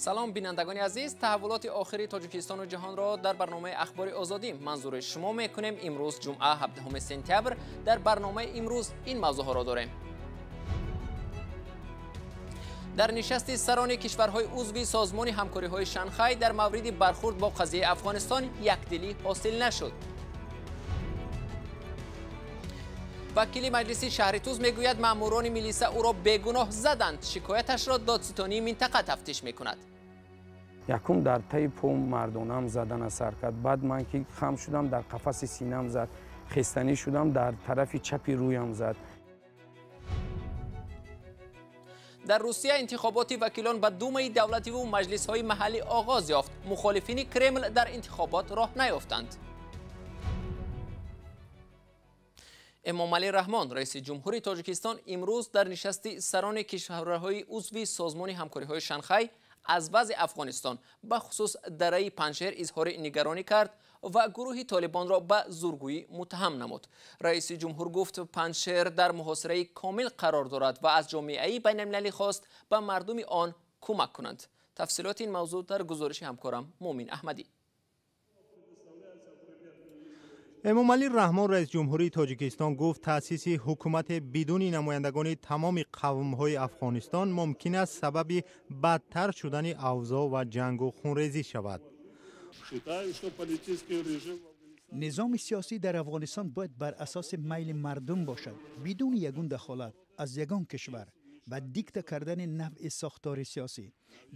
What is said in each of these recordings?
Салом бинандагони азиз, таҳаввулоти охири Тоҷикистону ҷаҳонро дар барномаи Ахбори Озодӣ манзури шумо мекунем. Имрӯз ҷумъа 17 сентябр. Дар барномаи имрӯз ин мавзӯъҳоро дорем. Дар нишасти сарони кишварҳои узви Созмони ҳамкориҳои Шанхай дар мавриди бархурд бо қазияи Афғонистон якдилӣ ҳосил нашуд. Вакили маҷлиси шаҳри Туз мегӯяд, маъмурони милиса ӯро бегуноҳ заданд. Шикояташро додситонии минтақа тафтиш мекунад. Якум дар таи пом мардонам задана сар кард. Баъд ман ки хам шудам, дар қафаси синам зад. Хестанӣ шудам, дар тарафи чапи рӯям зад. Дар Русия интихоботи вакилон ба Думаи давлативу маҷлисҳои маҳаллӣ оғоз ёфт. Мухолифини Кремл дар интихобот роҳ наёфтанд. Эмомалӣ Раҳмон, раиси ҷумҳури Тоҷикистон, имрӯз дар нишасти сарони кишварҳои узви Созмони ҳамкориҳои Шанхай аз вазъи Афғонистон, бахусус дараи Панҷшер, изҳори нигаронӣ кард ва гурӯҳи Толибонро ба зургӯӣ муттаҳам намуд. Раиси ҷумҳур гуфт, Панҷшер дар муҳосираи комил қарор дорад ва аз ҷомеаи байналмилалӣ хост ба мардуми он кӯмак кунанд. Тафсилоти ин мавзӯъ дар гузориши ҳамкорам Муъмин Аҳмадӣ. Эмомалӣ Раҳмон, раис ҷумҳурии Тоҷикистон, гуфт таъсиси ҳукумати бидуни намояндагони тамоми қавмҳои Афғонистон мумкин аст сабаби бадтар шудани авзоъ ва ҷангу хунрезӣ шавад. Низоми сиёсӣ дар Афғонистон бояд бар асоси майли мардум бошад, бидуни ягон дахолат аз ягон кишвар ва дикта кардани навъи сохтори сиёсӣ.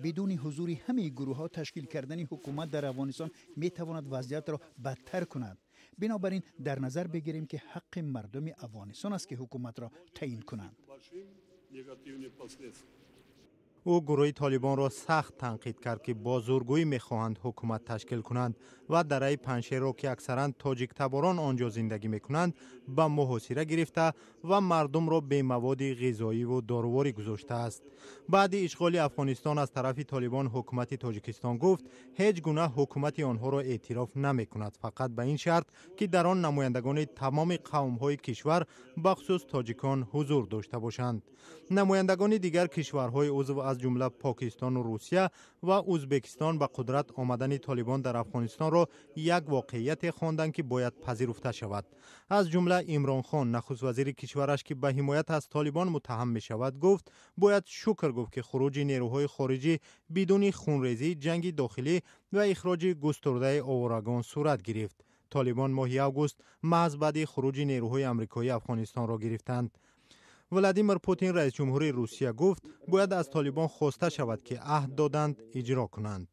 Бидуни ҳузури ҳамаи гурӯҳҳо ташкил кардани ҳукумат дар Афғонистон метавонад вазъиятро бадтар кунад. Бинобар ин дар назар бигирем, ки ҳаққи мардуми Афғонистон аст, ки ҳукуматро таъин кунанд. Ӯ гурӯҳи Толибонро сахт танқид кард, ки бо зургӯӣ мехоҳанд ҳукумат ташкил кунанд ва дараи Панҷшерро, ки аксаран тоҷиктаборон он ҷо зиндагӣ мекунанд, ба муҳосира гирифта ва мардумро бемаводи ғизоиву доруворӣ гузоштааст. Баъди ишғоли Афғонистон аз тарафи Толибон ҳукумати Тоҷикистон гуфт, ҳеҷ гуна ҳукумати онҳоро эътироф намекунад, фақат ба ин шарт, ки дар он намояндагони тамоми қавмҳои кишвар, бахусус тоҷикон, ҳузур дошта бошанд. Намояндагони дигар кишварҳои узв, аз ҷумла Покистону Русия ва Ӯзбекистон, ба қудрат омадани Толибон дар Афғонистонро як воқеияте хонданд, ки бояд пазируфта шавад. Аз ҷумла Имронхон, нахуствазири кишвараш, ки ба ҳимоят аз Толибон муттаҳам мешавад, гуфт бояд шукр гуфт, ки хуруҷи нерӯҳои хориҷӣ бидуни хунрезӣ, ҷанги дохилӣ ва ихроҷи густурдаи оворагон сурат гирифт. Толибон моҳи август маҳз баъди хуруҷи нерӯҳои амрикоӣ Афғонистонро гирифтанд. Владимир Путин, раис ҷумҳурии Русия, гуфт бояд аз Толибон хоста шавад, ки аҳд доданд, иҷро кунанд.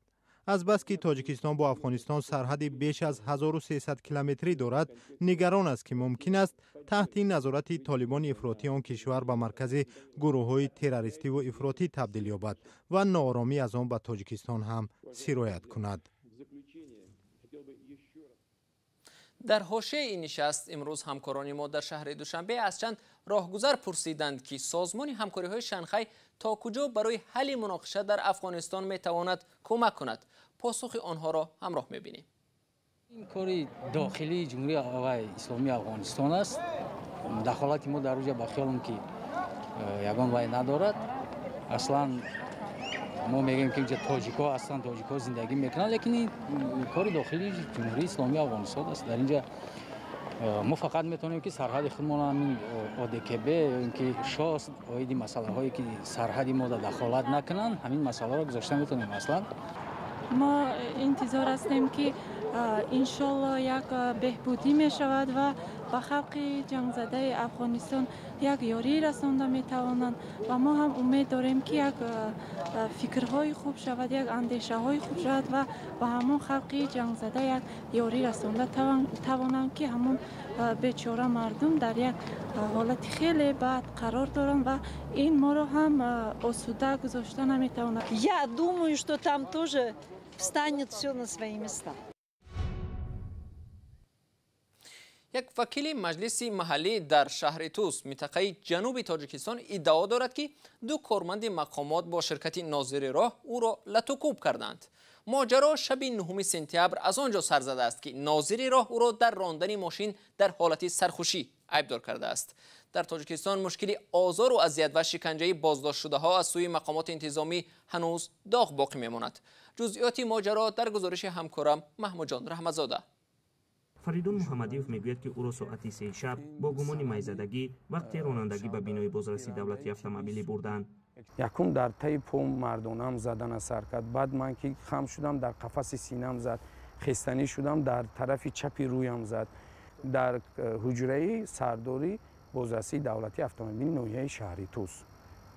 Азбаски Тоҷикистон бо Афғонистон сарҳади беш аз 1300 километрӣ дорад, нигарон аст, ки мумкин аст таҳти назорати Толибони ифротии он кишвар ба маркази гурӯҳҳои террористиву ифротӣ табдил ёбад ва нооромӣ аз он ба Тоҷикистон ҳам сироят кунад. Дар ҳошияи ин нишаст имрӯз ҳамкорони мо дар шаҳри Душанбе аз чанд роҳгузар пурсиданд, ки Созмони ҳамкориҳои Шанхай то куҷо барои ҳалли муноқиша дар Афғонистон метавонад кӯмак кунад. Посухи онҳоро ҳамроҳ мебинем. Ин кори дохилии Ҷумҳурии Исломии Афғонистон аст. Дахолати мо дар оҷа ба хиёлам, ки ягон вай надорад. Аслан мо мегӯем, ки инҷа тоҷикҳо ҳастанд, тоҷикҳо зиндагӣ мекунанд, лекин ин кори дохилии Ҷумҳурии Исломии Афғонистон аст. Дар инҷа мо фақат метавонем, ки сарҳади худмон ҳамин ОДКБ ё ин ки ШОС оиди масъалаҳое, ки сарҳади мо дахолат накунанд, ҳамин масъаларо гузошта метавонем. Аслан мо интизор ҳастем, ки иншолло як беҳбудӣ мешавад ва ба халқи ҷангзадаи Афғонистон як ёрӣ расонда метавонанд ва мо ҳам умед дорем, ки як фикрҳои хуб шавад, як андешаҳои хуб шавад ва ба ҳамон халқи ҷангзада як ёрӣ расонда тавонанд, ки ҳамон бечора мардум дар як ҳолати хеле бад қарор доранд ва ин моро ҳам осуда гузошта наметавонад. Я думаю, что там тоже встанет все на свои места. Як вакили маҷлиси маҳаллӣ дар шаҳри Туз, минтақаи ҷануби Тоҷикистон, иддао дорад, ки ду корманди мақомот бо ширкати нозири роҳ ӯро латукӯб карданд. Моҷаро шаби 9 сентябр аз он ҷо сар задааст, ки нозири роҳ ӯро дар рондани мошин дар ҳолати сархушӣ айбдор кардааст. Дар Тоҷикистон мушкили озору азият ва шиканҷаи боздоштшудаҳо аз сӯи мақомоти интизомӣ ҳанӯз доғ боқӣ мемонад. Ҷузъиёти моҷаро дар гузориши ҳамкорам Маҳмудҷон Раҳматзода. Фаридун Муҳаммадиев мегӯяд, ки ӯро соати 3 шаб бо гумони майзадагӣ вақти ронандагӣ ба бинои бозрасии давлатии автомобилӣ бурданд. Якум дар таи по мардонаам задана сар кард. Баъд ман ки хам шудам, дар қафаси синам зад. Хестанӣ шудам, дар тарафи чапи рӯям зад. Дар ҳуҷраи сардори бозрасии давлатии автомобили ноҳияи шаҳри Тус,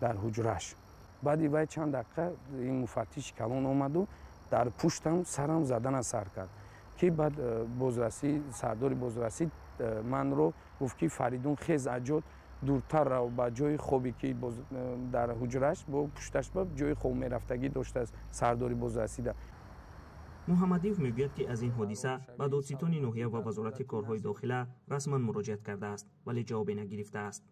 дар ҳуҷраш. Баъди вай чанд дақиқа ин муфаттиши калон омаду дар пуштам сарам задана сар кард, ки баъд бозрасӣ, сардори бозрасӣ манро гуфт, ки Фаридун, хез, аҷод дуртар рав ба ҷои хобе, ки дар ҳуҷраш бо пушташ ба ҷои хоб мерафтагӣ доштааст сардори бозрасида. Муҳаммадиев мегӯяд, ки аз ин ҳодиса ба додситони ноҳия ва Вазорати корҳои дохила расман муроҷиат кардааст, вале ҷавобе нагирифтааст.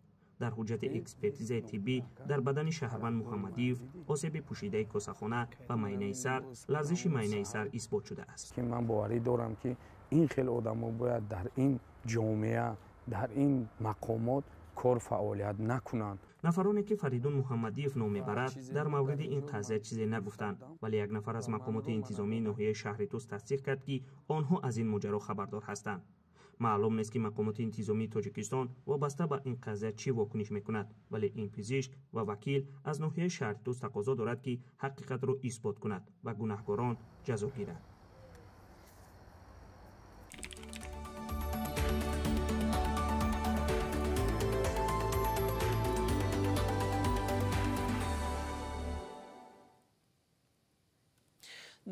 Дар ҳуҷҷати экспертизаи тиббӣ дар бадани шаҳрванд Муҳаммадиев осеби пӯшидаи косахона ва майнаи сар, ларзиши майнаи сар исбот шудааст. Ки ман боварӣ дорам, ки ин хел одамо бояд дар ин ҷомеа, дар ин мақомот кор фаъолият накунанд. Нафароне, ки Фаридун Муҳаммадиев ном мебарад, дар мавриди ин қазия чизе нагуфтанд, вале як нафар аз мақомоти интизомии ноҳияи шаҳри Тус тасдиқ кард, ки онҳо аз ин моҷаро хабардор ҳастанд. Маълум нест, ки мақомоти интизомии Тоҷикистон вобаста ба ин қазия чӣ вокуниш мекунад, вале ин пизишк ва вакил аз ноҳияи шаҳри Тус тақозо дорад, ки ҳақиқатро исбот кунад ва гунаҳкорон ҷазо гиранд.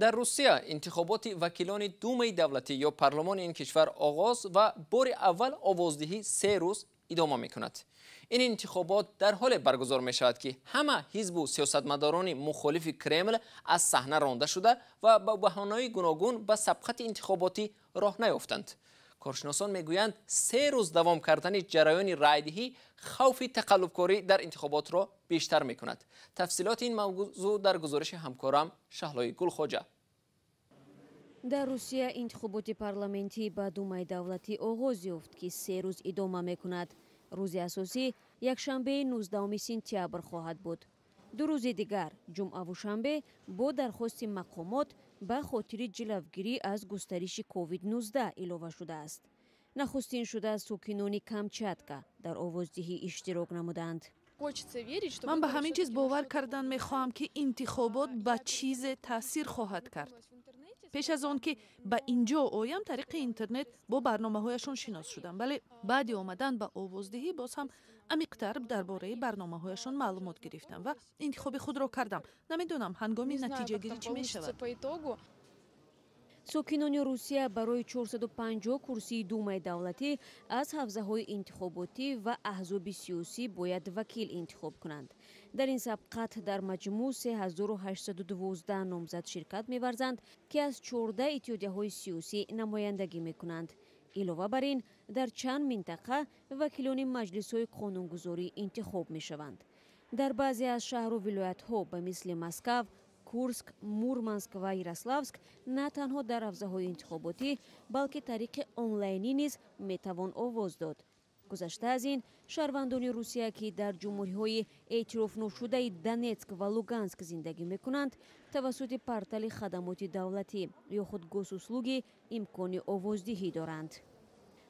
Дар Русия интихоботи вакилони Думаи давлатӣ ё парлумони ин кишвар оғоз ва бори аввал овоздиҳӣ 3 рӯз идома мекунад. Ин интихобот дар ҳоле баргузор мешавад, ки ҳама ҳизбу сиёсатмадорони мухолифи Кремл аз саҳна ронда шуда ва ба баҳонаҳои гуногун ба сабқати интихоботӣ роҳ наёфтанд. Коршиносон мегӯянд, 3 рӯз давом кардани ҷараёни райдиҳӣ хавфи тақаллубкорӣ дар интихоботро бештар мекунад. Тафсилоти ин мавзӯъ дар гузориши ҳамкорам Шаҳлои Гулхоҷа. Дар Русия интихоботи парламентӣ ба Думаи давлатӣ оғоз ёфт, ки 3 рӯз идома мекунад. Рӯзи асосӣ якшанбеи 19 сентябр хоҳад буд. 2 рӯзи дигар, ҷумъаву шанбе, бо дархости мақомот ба хотири ҷилавгирӣ аз густариши COVID-19 илова шудааст. Нахустин шуда сокинони Камчатка дар овоздиҳӣ иштирок намуданд. Ман ба ҳамин чиз бовар кардан мехоҳам, ки интихобот ба чизе таъсир хоҳад кард. Пеш аз он ки ба инҷо оям, тариқи интернет бо барномаҳояшон шинос шудам, вале баъди омадан ба овоздиҳӣ боз ҳам амиқтар дар бораи барномаҳояшон маълумот гирифтам ва интихоби худро кардам. Намедонам, ҳангоми натиҷагирӣ чӣ мешавад. Сокинони Русия барои 450 курсии Думаи давлатӣ аз ҳавзаҳои интихоботӣ ва аҳзоби сиёсӣ бояд вакил интихоб кунанд. Дар ин сабқат дар маҷмӯъ 3812 номзад ширкат меварзанд, ки аз 14 иттиҳодияҳои сиёсӣ намояндагӣ мекунанд. Илова бар ин, дар чанд минтақа вакилони маҷлисҳои қонунгузорӣ интихоб мешаванд. Дар баъзе аз шаҳру вилоятҳо ба мисли Москав, Курск, Мурманск ва Ярославск на танҳо дар ҳавзаҳои интихоботӣ, балки тариқи онлайнӣ низ метавон овоз дод. Гузашта аз ин, шаҳрвандони Русия, ки дар ҷумҳуриҳои эътирофношудаи Донетск ва Луганск зиндагӣ мекунанд, тавассути портали хадамоти давлатӣ ё худ Госуслуги имкони овоздиҳӣ доранд.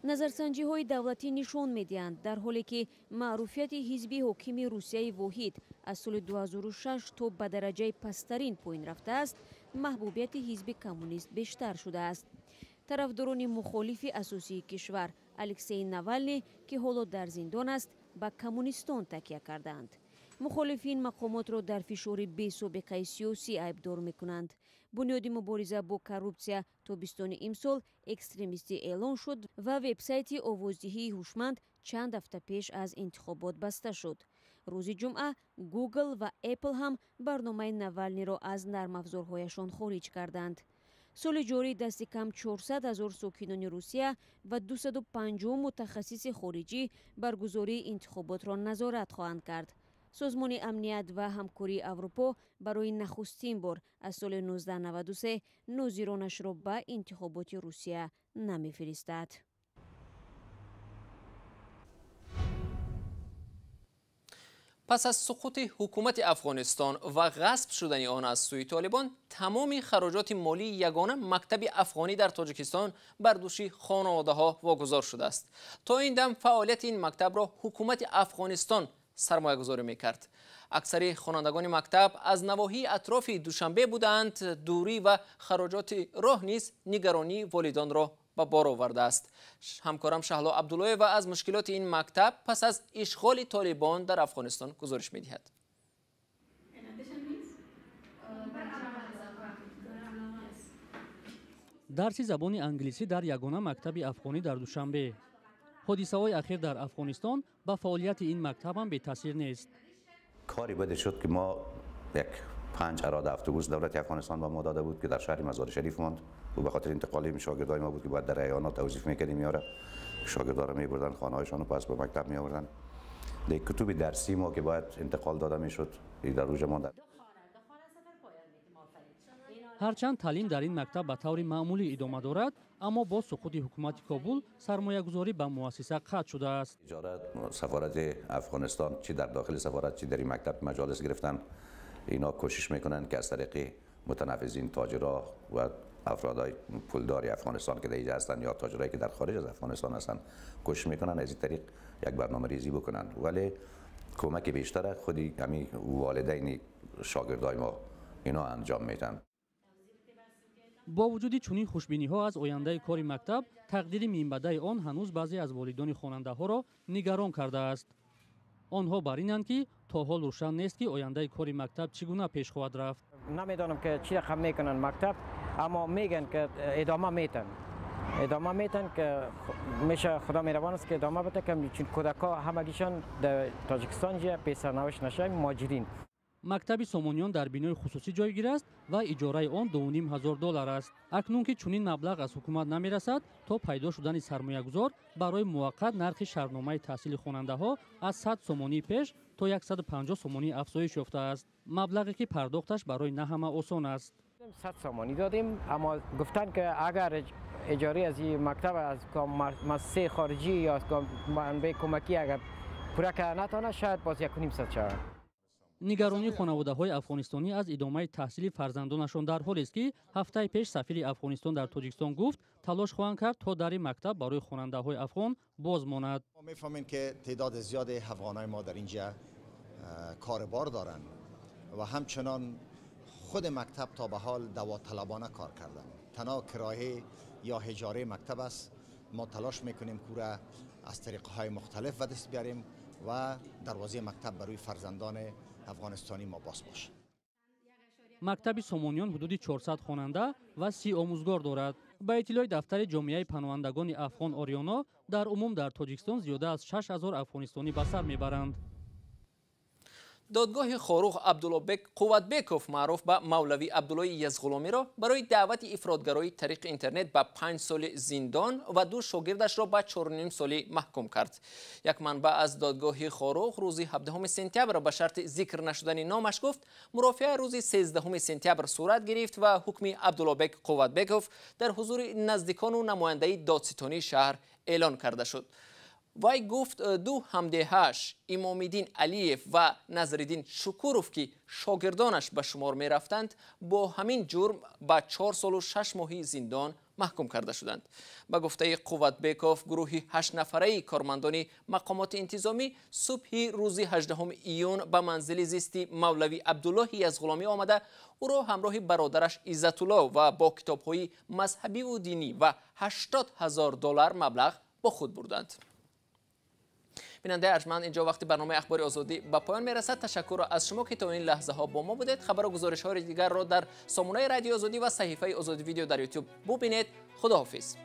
Назарсанҷиҳои давлатӣ нишон медиҳанд, дар ҳоле ки маъруфияти ҳизби ҳокими Русияи воҳид аз соли 2006 то ба дараҷаи пасттарин поин рафтааст, маҳбубияти ҳизби коммунист бештар шудааст. Тарафдорони мухолифи асосии кишвар Алексей Навални, ки ҳоло дар зиндон аст, ба коммунистон такя кардаанд. Мухолифин мақомотро дар фишори бесобиқаи сиёсӣ айбдор мекунанд. Бунёди мубориза бо коррупсия тобистони имсол экстремистӣ эълон шуд ва вебсайти овоздиҳии ҳушманд чанд ҳафта пеш аз интихобот баста шуд. Рӯзи ҷумъа Google ва Apple ҳам барномаи Навалниро аз нармафзорҳояшон хориҷ карданд. Соли ҷорӣ дасти кам 400 ҳазор сокинони Русия ва 250 мутахассиси хориҷӣ баргузории интихоботро назорат хоҳанд кард. Созмони амният ва ҳамкории Аврупо барои нахустин бор аз соли 1993 нозиронашро ба интихоботи Русия намефиристад. Пас аз суқути ҳукумати Афғонистон ва ғасб шудани он аз сӯи Толибон, тамоми хароҷоти молии ягона мактаби афғонӣ дар Тоҷикистон бар дӯши хонаводаҳо вогузор шудааст. То ин дам фаъолияти ин мактабро ҳукумати Афғонистон сармоягузорӣ мекард. Аксари хонандагони мактаб аз навоҳии атрофи Душанбе будаанд. Дурӣ ва хароҷоти роҳ низ нигаронии волидонро ба бор овардааст. Ҳамкорам Шаҳло Абдуллоева аз мушкилоти ин мактаб пас аз ишғоли Толибон дар Афғонистон гузориш медиҳад. Дарси забони англисӣ дар ягона мактаби афғонӣ дар Душанбе. Ҳодисаҳои ахир дар Афғонистон ба фаъолияти ин мактаб ҳам бетаъсир нест. Кори баде шуд ки мо як 5 арода автобус давлати Афғонистон ба мо дода буд, ки дар шаҳри Мазори Шариф монд. او به خاطر انتقال شاگردای ما بود که باید در ایانات توظیف میکردیم، یارا شاگردا رو میبردن خانه‌هایشان و پس به مکتب میآوردن. در کتب درسی ما که باید انتقال داده میشد در روز ما. ҳарчанд таълим дар ин мактаб ба таври маъмулӣ идома дорад, аммо бо суқути ҳукумати Кобул сармоягузорӣ ба муассиса қатъ шудааст. иҷора сафорати Афғонистон чӣ дар дохили сафорат, чӣ дар ин мактаб маҷолис гирифтан. اینا کوشش میکنن که از طریق متنفذین، تاجرها و افرادای پولدار افغانستان که در اینجا هستن یا تاجرایی که در خارج از افغانستان هستن، کوشش میکنن از این طریق یک برنامه ریزی بکنن. ولی کمک بیشتر خودی همین والدین شاگردای ما اینا انجام میدن. Бо вуҷуди чунин хушбиниҳо аз ояндаи кори мактаб, тақдири минбаъдаи он ҳанӯз баъзе аз волидони хонандаҳоро нигарон кардааст. Онҳо бар инанд, ки то ҳол рӯшан нест, ки ояндаи кори мактаб чӣ гуна пеш хоҳад рафт. Намедонам ки чӣ рақам мекунанд мактаб, аммо мегӯянд ки идома метан, идома метан, ки меша худо меҳрабон аст ки идома бите, ки чун кӯдакҳо ҳамагишон дар Тоҷикистон ҷа бесарнавишт нашаванд муҳоҷирин. Мактаби Сомониён дар бинои хусусӣ ҷойгир аст ва иҷораи он 2500 доллар аст. Акнун ки чунин маблағ аз ҳукумат намерасад, то пайдо шудани сармоягузор барои муваққат нархи шартномаи таҳсили хонандаҳо аз 100 сомонии пеш то 150 сомонӣ афзоиш ёфтааст. Маблағе ки пардохташ барои на ҳама осон аст. 100 сомонӣ додем, аммо гуфтанд ки агар иҷораи аз ин мактаб аз муассисаи хориҷӣ ё аз манбаи кӯмакӣ агар пурра карда натавонад, шояд боз 150 шавад. Нигаронии хонаводаҳои афғонистонӣ аз идомаи таҳсили фарзандонашон дар ҳолест, ки ҳафтаи пеш сафири Афғонистон дар Тоҷикистон гуфт, талош хоҳанд кард то дари мактаб барои хонандаҳои афғон боз монад. Мо мефаҳмем, ки теъдоди зиёди афғонҳои мо дар инҷа корбор доранд ва ҳамчунон худ мактаб то ба ҳол довталабона кор карданд. Танҳо кироя ё иҷораи мактаб аст. Мо талош мекунем ки аз тариқҳои мухталиф ба даст биёрем ва дарвозаи мактаб барои фарзандони афғонистонӣ мо боз бошад. Мактаби Сомониён ҳудуди 400 хонанда ва 30 омӯзгор дорад. Ба иттилои дафтари ҷомеаи паноҳандагони афғон Ориёно, дар умум дар Тоҷикистон зиёда аз 6000 афғонистонӣ ба сар мебаранд. Додгоҳи Хоруғ Абдуллобек Қувватбеков, маъруф ба Мавлавӣ Абдуллои Язғуломиро барои даъвати ифротгароӣ тариқи интернет ба 5 соли зиндон ва 2 шогирдашро ба 4,5 соли маҳкум кард. Як манбаъ аз додгоҳи Хоруғ рӯзи 17 сентябр ба шарти зикр нашудани номаш гуфт, мурофиа рӯзи 13 сентябр сурат гирифт ва ҳукми Абдуллобек Қувватбеков дар ҳузури наздикону намояндаи додситонии шаҳр эълон карда шуд. Вай гуфт, 2 ҳамдеҳааш Имомиддин Алиев ва Назриддин Шукуров, ки шогирдонаш ба шумор мерафтанд, бо ҳамин ҷурм ба 4 солу 6 моҳи зиндон маҳкум карда шуданд. Ба гуфтаи Қувватбеков, гурӯҳи 8-нафараи кормандони мақомоти интизомӣ субҳи рӯзи 18 июн ба манзили зисти Мавлавӣ Абдуллоҳи Язғуломӣ омада, ӯро ҳамроҳи бародараш Иззатулло ва бо китобҳои мазҳабиву динӣ ва 80 000 доллар маблағ бо худ бурданд. Бинандаи арҷманд, инҷо вақти барномаи Ахбори Озодӣ ба поён мерасад. Ташаккур аз шумо, ки то ин лаҳзаҳо бо мо будед. Хабару гузоришҳои дигарро дар сомонаи Радиои Озодӣ ва саҳифаи Озодӣ Видео дар Ютуб бубинед. Худоҳофиз.